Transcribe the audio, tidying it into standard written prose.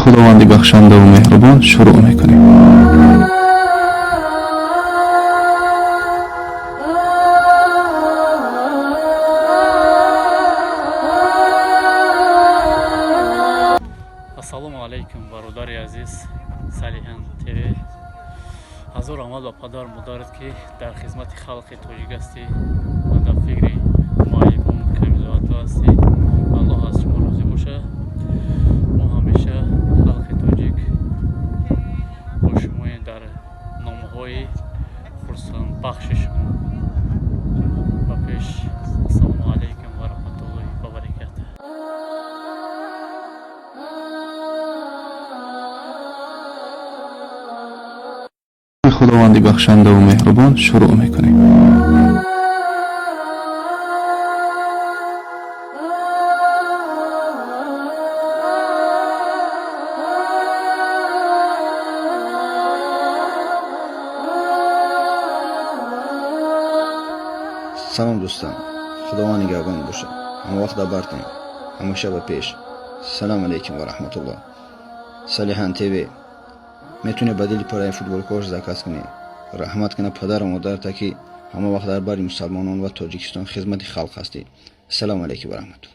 Худованди бахшандаву меҳрубон шурӯъ мекунем. Ассалому алайкум, бародари азиз, Салиҳан ТВ. Ҳазор раҳмат ба падар модарат, ки дар хизмати халқи тоҷик ҳастӣ ва дар фикри муаллимон, камбизоатҳо ҳастӣ. Аллоҳ аз шумо розӣ бошад. Мо ҳамеша, халқи тоҷик, бо шумоем дар номҳои хурсандбахши шумо. Ба пеш! Ассалому алайкум ва раҳматуллоҳи ва баракатуҳ. Худованди бахшандаву меҳрубон шурӯъ мекунем. Салом, дӯстон, Худованд нигаҳбон бошад. Ҳамавақт дар бартем, ҳамеша ба пеш. Салом алейкум ва раҳматуллоҳ. Салиҳан ТВ, метавонӣ ба дили пораи футболкош заказ кунӣ. Раҳмат кана падару модарта, ки ҳама вақт дар бари мусалмонон ва Тоҷикистон, хизмати халқ ҳастӣ. Салому алейкум ва раҳматуллоҳ.